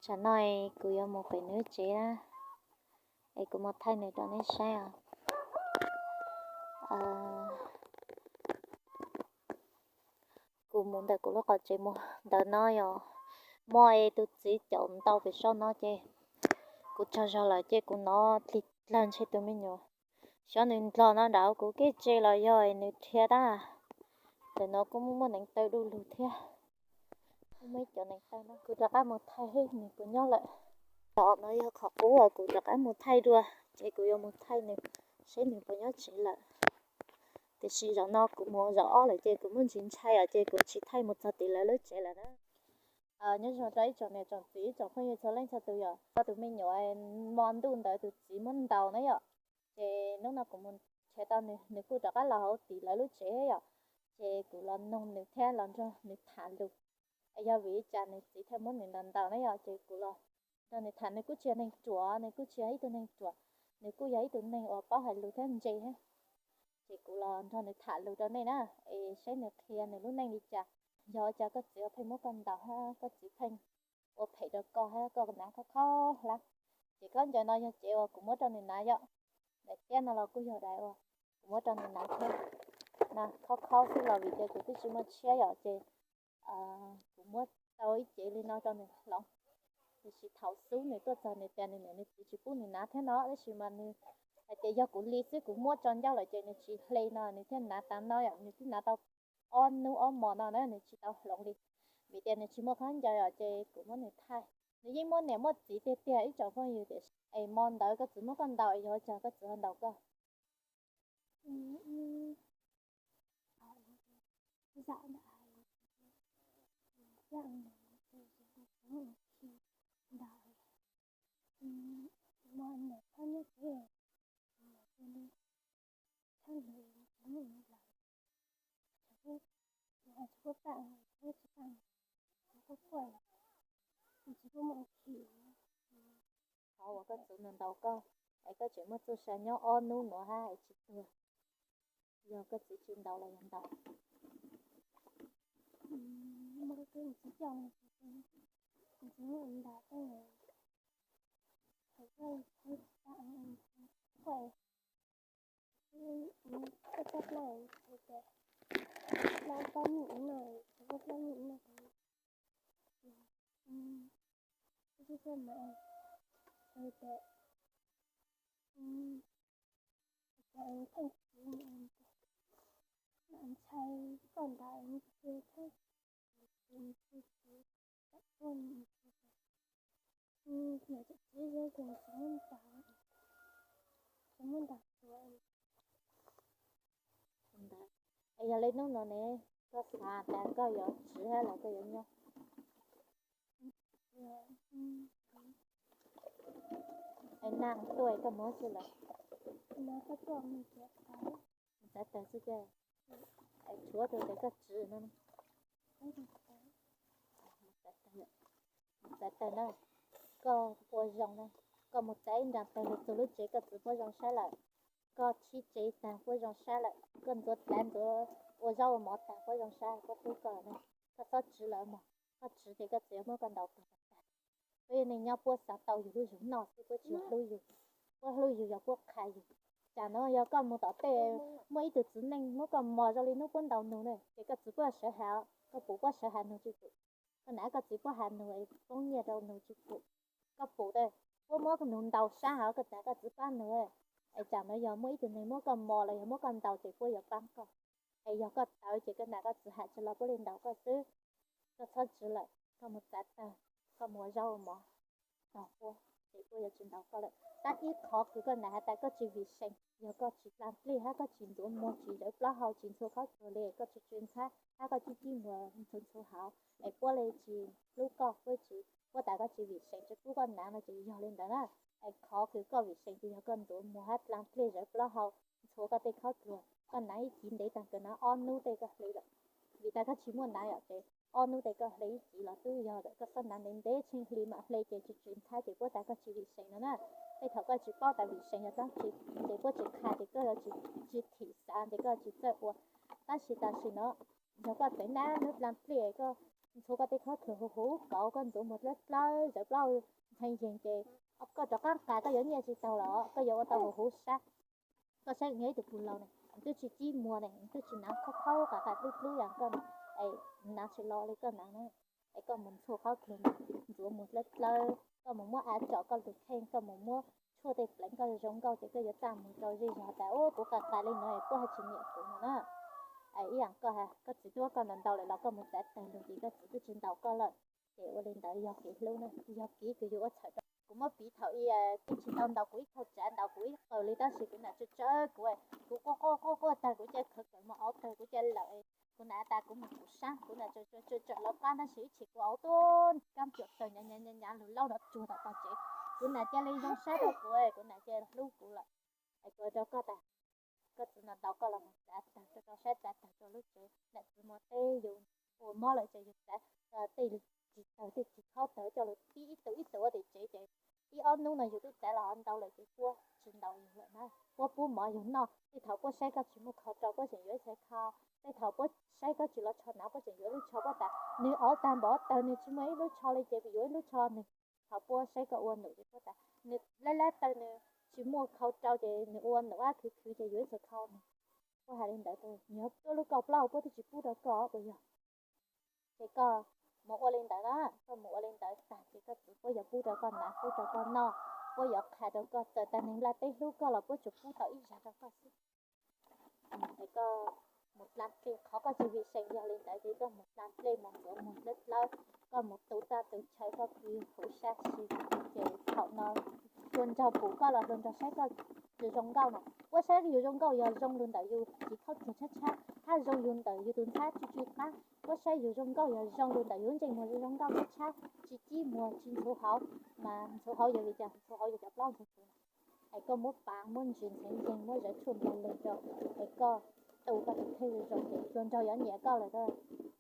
Tsam no kuv yuav mus pem nws tsev na, es kuv mus thaij nws rau nej saib os. Kuv mus ntawm kuv lub qhov tsev mus ntawm no yog muaj tus txiv caum ntau pem saum no ces kuv tsaug zog lawm ces kuv hnov dlig dlag ntshe tus me nyuam xyov nws ndlog no nram kuv kev tsev los yog nws dhia tab. Ntawm no kuj muaj neev taw du lug thiab. Kuj muaj ib cov neev taw no kuv rov qab mus thaij seb nws puas nyob lawm. Qhov no yog qhov qub uas kuv rov qab mus thaij dua, ces kuv yuav mus thaij nws seb nws puas nyob tsev lawm. Tiam sis zaum no kuv mus zaum ob lawm ces kuv muaj ntsis ntshai os, ces kuv tsis thaij mus txog tim lawv lub tsev lawm na. Nyob zoo rau ib tsoom niam tsoom txiv ib tsoom phooj ywg txhua leej txhua tus yom, txog tus me nyuam mo ntuj ntawd tus txiv muab ntaus na yom, ces hnub no kuv mus nrhiav tau nws, nws kuj rov qab los hauv tim lawv lub tsev yom, ces kuv los noog nws thiab los nrog nws tham lus. Yog vim li cas nws txiv thiaj muab nws ntaus ntaus na yom, ces kuv los nrog nws tham. Nws kuj tsis yog neeg ruam, nws kuj tsis yog ib tug neeg ruam, nws kuj yog ib tug neeg uas paub hais lus thiab ntse thiab. Ces kuv los nrog nws tham lus rau nej na, es saib nws qhia nws lub neej li cas. Yog ua cas koj txiv pheej muab koj ntaus hab koj txiv pheej ua phem rau koj hab koj hnav khaub khaub hlab? Ces khaub ncaws no yog cev uas kuv muab rau nws hnav yom. Daim tiab no los kuj yog daim uas kuv muab rau nws hnav thiab. Khaub khaub xwb los vim tias kuv twb tsis muaj tshiab yom, ces kuv muab tau ib cev li no rau nws hloov. Tiam sis thaum xub nws tuaj txog nws tias nws niam nws txiv tsis pub nws hnav thiab no, tab sis mas nws hais tias yog kuv li xwb, kuv muab tso ncauj lawm ces nws tsis hle no nws thiaj hnav tas no yom. Nws twb hnav tau ob hnub ob hmos no na nws tsis tau hloov li, vim tias nws tsis muaj khaub ncaws os, ces kuv muab nws thaij. Nws yeej muaj niam muaj txiv tiag tiag ib tsoom phooj ywg, tiam sis es hmo ntawd koj txiv muab koj ntaus es yog ua cas koj txiv ho ntaus koj? Qhov uas koj txiv nws ntaus koj, es koj tseem muaj txuj sa nyob ob hnub nuav hab es tsis tuag, yog koj txiv tsis ntaus los yog ntaus? Ntshai koj ntawd, niam txiv tsis muab ntaus, tsis muab ntaus tuag. Ntawd, es yog li hnub no ne, koj xav tas koj yuav tsiv hab los koj yuav nyob? Es nag tuaj koj mus tsi lawm? Mus txav taws xwb ces, es tshuav tus tias koj tsiv no. Mus txav taws na, koj ua zoo na, koj mus txav ib nrab taws lug txug lub tsev koj txiv puab zoo sab lawm, koj sib tsev taag puab zoo sab lawm, koj ntxuav dlav ntxuav ua zaub ua mov taag puab zoo sab, puab hlub koj lawm na. Koj txhob tsiv lawm mog, koj tsiv ces koj txiv yuav muab koj ntaus tuag tag tag. Puab yog neeg nyob puab xav tau yug lub yug noj xwb, puab tsis yog hlub yug. Puab hlub yug yog puab qha yug. Tsam no yog koj mus tom tej, muaj ib tug txiv neej muab koj mos zoo li hnub puab ntaus nug na, ces koj txiv puab sawv has, koj pum puab sawv has nug tsis pum. Koj nam koj txiv puab has nug es poob nyiaj rau nug tsis pum. Koj pum tas, puab muab nug ntaus sab hov, koj nam koj txiv pab nug. Es tsam no yog muaj ib tug neeg muab koj mos los yog muab koj ntaus ces puab yuav paab koj. Es yog koj tawv ces koj nam koj txiv has tsi los puab li ntaus koj xwb. Koj txhob tsiv lawm, koj mus txav taws, koj mus ua zaub ua mov tog puab, ces puab yuav tsis ntaus koj lawm. Tab ib qhov kws koj nam has tas koj tsis vim seem, yog koj tsis dlaa plig hab koj tsis ntxuav muag, tsis zawv plaub hau, tsis ntxhua khaub dluag li, koj tsis tsw ntxhab hab koj cib cib muag ntxhua ntxhua hauv, es puab li tsis hlub koj, puab tsis, puab tas koj tsis vim seem tsis pub koj nam no ces yog li ntawd na. Es qhov kws koj vim seem ces yog koj ntxuav muag hab dlaa plig zawv plaub hau, ntxhua koj tej khaub dluag. Koj nam ib kiv ntev taag kawg na, ob nub tej koj hle lawm. Vim tas koj tsis muaj nam yom, ces ob nub tej koj hle ib kiv los twb yog lawm. Koj txhob nam ntev ntev tsheej hli mam hle ces tsis tsw ntxhab ces puab tas koj tsis vim seem no na. Tej thaum koj tsis paub tas vim seem yog dlaab tsi, ces puab tsis qha ces koj yuav tsis, tsis thim xav ces koj tsis txawj ua. Tab sis tam sim no yog koj teev nab nub dlaa plig, koj ntxhua koj tej khaub dluag huv huv, kauv koj ntxuav muag dlawb dlawb, zawv plaub ntxhee yees ces koj rov qab qas koj yuav nyiaj tsis taug los koj yuav ua tau huv huv sab. Koj saib nws ib tug pug laus ne, nws twb tsis cib muag ne, nws twb tsis hnav khaub khaub qas qas dlub dlub yam koj ne, es hnav tsis los li koj hnav na. Es koj mus ntxhua khaub dluag, ntxuav muag dlawb dlawb, koj mus muab av tsom koj tus kheej, koj mus muab tshuaj tej pleev koj zoo nkauj ces koj yuav txaj muag rau zej zog tas ub kuv qas qas li no es puab haj tsis nyiam kuv no na. Ib yam koj, koj txiv tuab koj ntau ntau lawm los koj mus txav tawg lug ces koj txiv twb tsis ntaus koj lawm. Ces ua li ntawd yog kev hlub na, yog kev kws yus ua txhawm rau. Kuv muab piv thaum ub, kuv tsis tau ntaus kuv ib thaum tsav ntaus kuv ib qawg li tab sis kuv nam tsawg tsawg kuv, kuv quaj quaj quaj quaj tag kuv cia khawv kawm mus auv tawg kuv cia lawm. Kuv nam tas kuv mus kuv sab, kuv nam tsawg tsawg lawv qab tab sis ib chim kuv auv tuaj kab cuam tawg nyav nyav lug laub nrov tsuag tom tog tsev. Kuv nam cia li zoo saib rau kuv, kuv nam cia hlub kuv lawm. Es kuv rau koj tas, koj txiv ntaus ntaus koj los mus txav tawg rau rau sab, txav tawg rau lub tsev, nam txiv muaj teb yus ua mob lawm ces yus txav tej tsis tawg tej tsis khaub tawg coj lug pib ib tug ib tug ua tim tsev ces ib ob hnub no yus twb txav los ntau lawm ces puab tsis ntaus yus lawm na. Puab pub mov yus noj, tej thaum puab saib koj tsis muaj khau rau puab tseem yuav ib txhais khau, tej thaum puab saib koj tsis los tsho hnav puab tseem yuav ib lub tsho, puab tas nws auv tag npaum tawg nws tsis muaj ib lub tsho li ces yuav ib lub tsho nws. Thaum puab saib koj ua num ces puab tas nws lab lab taw nws tsis muaj khau rau ces nws ua num ab khwv khwv ces yuav ib txhais khau nws. Puab hais li ntawd, nws yog puab lub kauj plaub puab twb tsis pub rau koj puas yog? Ces koj mus ua li ntawd na, koj mus ua li ntawd tag ces koj txiv puab yuav pub rau koj hnav pub rau koj noj, puab yuav qha rau koj txawm tas neeg nplaj teb hlub koj los puab tsuas pub tau ib zag rau koj xwb. Es koj mus dlaa dlej, qhov koj tsis vim seem yog li ntawd ces koj mus dlaa dlej mus ntxuav muag dlawb dlawb, koj mus tu txaj tu chaw koj khwv huv sab si. Ces thaum no hluas nraug pum koj los hluas nraug saib koj zoo nkauj na. Puab saib yus zoo nkauj yog zoo lug ntawm yus txiv khaub dluag tshab tshab hab zoo lug ntawm yus tus ntxhab tsw tsw qab. Puab saib yus zoo nkauj yog zoo lug ntawm yus ntsej muag zoo nkauj tshab tshab, tsis cib muag tsis ntxhuv hauv, mas ntxhuv hauv yog vim cas? Ntxhuv hauv yog cov plaub ntxhuv hauv. Es koj muab pav muab ntsis ntxhee yeeg muab zawv tshuaj nplog lug rau, es koj tu koj tus kheej zoo zoo ces hluas nraug yuav nyiam koj lawm,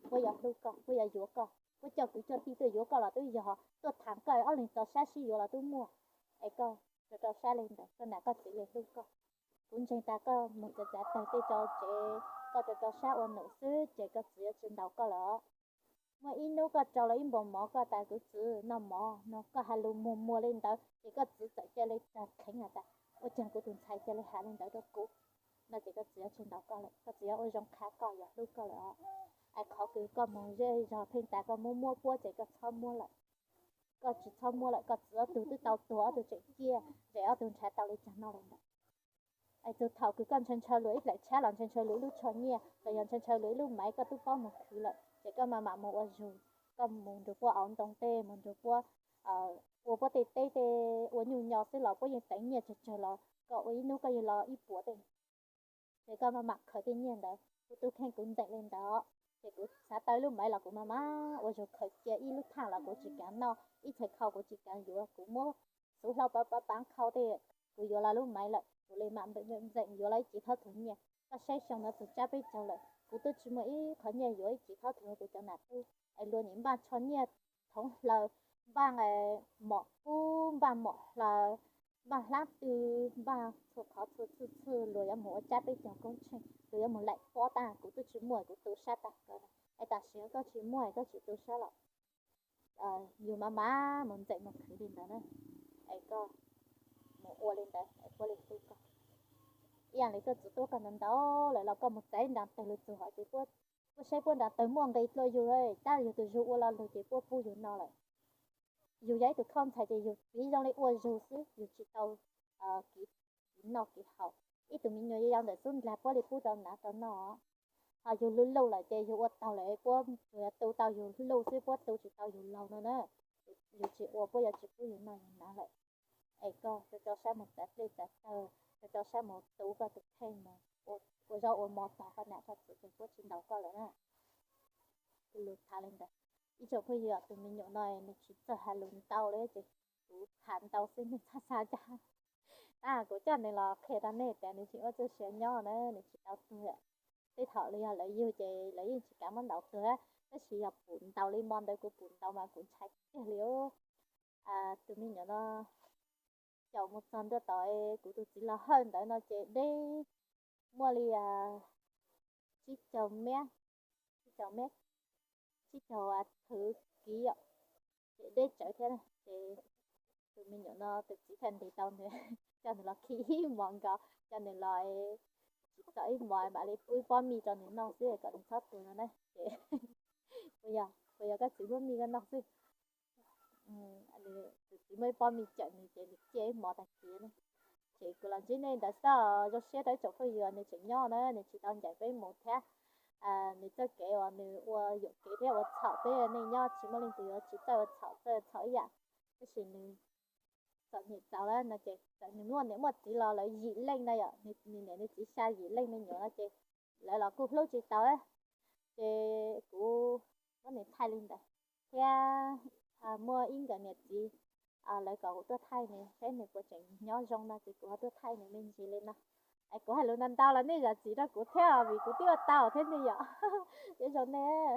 puab yuav hlub koj, puab yuav yuav koj, puab coj kwv coj tij tuaj yuav koj los twb yog, tuaj tham koj ob leeg txaus sab sib yuav los twb muaj. Es koj rau rau sab li ntawd koj nam koj txiv li hlub koj. Kuv ntseeg tas koj mus txav txav tawg tej rau tsev, koj rau rau sab ua num xwb ces koj txiv yuav tsis ntaus koj lawm. Muaj ib hnub koj rau lawv ib npaus mov koj tas kuv txiv noj mov no, koj has lus muag muag li ntawd ces koj txiv txawm cia li tag kheev has tas ua caag kuv tus ntxhais cia li has li ntawd rau kuv no ces koj txiv yuav tsis ntaus koj lawm, koj txiv yuav ua zoo qha koj yuav hlub koj lawm os. Es qhov kws koj mus zej zog pheej tas koj muab muab puab ces koj txhob muab lawm. Koj tsis txhob muab lawm, koj txiv ob tug twb tau tuag ob tug tseem ciaj, zem ob tug nrhav tau li caag noj li ntawd. Es txug thaum kws koj ntshaw ntshaw luag ib daim tshab los ntshaw ntshaw luag ib lub tsho nyiaj los yog ntshaw ntshaw luag ib lub maiv koj twb paub mus khwv lawm ces koj maj mam mus ua zug, koj mus nrug puab auv ntoo tej, mus nrug puab ua puab tej teb tej ua nyuj nyo xwb los puab yeej teev nyiaj tsawg tsawg los koj ua ib hnub koj yeej los ib puas tej. Ces koj maj mam khaws tej nyiaj ntawd, kuv tus kheej kuv ntxeem li ntawd, ces kuv xav tau ib lub maiv los kuv maj mam ua zug khaws cia, ib lub thaaj los kuv tsis kav noj, ib txhais khau kuv tsis kav yuav, kuv muab xuv hlau pav pav pav khau tej, kuv yuav los lub maiv lawm, kuv li mam ntxeem yuav los ib cev thaub thuv nyiaj. Koj saib xyoo no txug tsab peb caug lawm kuv twb tsis muaj ib qho nyiaj yuav ib cev thaub thuv rau kuv cov nam tub. Es luag nim npaj tsho nyiaj thoov hlaws, npaj mom kub, npaj mom hlaws, npaj hlab tw, npaj txhua qhov txhua txhij txhij luag yuav mus ua tsab peb caug koob tsheej, luag yuav mus laim pob tag, kuv twb tsis muaj, kuv tu sab tag kawg. Es tam sim no koj tsis muaj koj tsis tu sab los yus maj mam mus ntxeem mus khwv li ntawd na, es koj mus ua li ntawd es puab li hlub koj. Ib yam li koj txiv tuab koj ntau ntau lawm los koj mus txav nrad tawg lug txug hov ces puab saib puab nrad tawg muaj nqis dlua yug, tab yug tus zug ua lo lug ces puab pub yug noj lawm. Yug yog ib tug khaub ntxhais ces yug piv zoo li ua zug xwb, yug tsis tau kiv noj kiv haus. Ib tug me nyuam yau ntawm xub ntiag puab li pub rau hnav rau noj. Ho yug luj luj lawm ces yug ua taug lawm puab tsuas yog tu tau yug luj xwb, puab tu tsis tau yug laug no na. Yug tsis ua puab yuav tsis pub yug noj yug hnav lawm. Es koj rau rau sab mus txav dlej txav tawg, rau rau sab mus tu koj tus kheej mus, ua zaub ua mov tog koj nam koj txiv ces puab tsis ntaus koj lawm na. Kuv lug tham li ntawd. Ib tsoom phooj ywg, tus me nyuam no nws tsis txawj has lus ntau li ces kuv tham ntau xwb nej txhob xav ntshai. Tab kuv coj nws los qhia rau nej tias nws tseem ua txuj sia nyob na, nws tsis tau tuag. Tej thaum los yog lawv yug ces lawv yeej tsis kav muab ntaus tuag, tab sis yog pum ntaus li mo ntawd kuv pum ntaus mas kuv ntshai tiag li. Tus me nyuam no caum mus txog ntua tom kuv tus txiv los hawj ntawd no ces deb, muaj li tsib caug mev, tsib caug mev, tib co thwv kiv yom, ces deb tsawv thiab. Ces tus me nyuam no tus txiv thiaj ntes tau nws, coj nws los khi ib hmos nkaus, coj nws los tsis txom ib hmos mam li pub ib pob mij rau nws noj xwb kom nws txhob tuag no na. Ces puas yog, puas yog koj txiv muab mij koj noj xwb? Tus txiv muab ib pob mij cawm nws ces nws ciaj ib hmos tag kiv na. Ces kuv los ntsib nej ntawd xwb, zoo siab rau ib tsoom phooj ywg nws tseem nyob na, nws tsis tau ncaim peb mus thiab. Nws txoj kev uas nws ua yuam kev thiab ua txhaum peb nej nyob tsis muaj leej twg yuav tsis txawj ua txhaum, txawj ua txhaum ib yam. Tab sis nws txom nyem txaus lawm no ces txawm nws muaj niam muaj txiv los lawv yim leej na yom, nws niam nws txiv xya yim leej me nyuam no ces lawv los kuj hlub tsis tau. Ces kuv muab nws thaij li ntawd thiab muaj ib nkawd niam txiv lawv kom kuv tuaj thaij nws seb nws puas tseem nyob zoo no ces kuv ho tuaj thaij nws me ntsis li no. Es kuv hais lus ntau ntau los nej zam txim rau kuv thiab vim kuv twb ua tau thiab nej yom. Nyob zoo nej.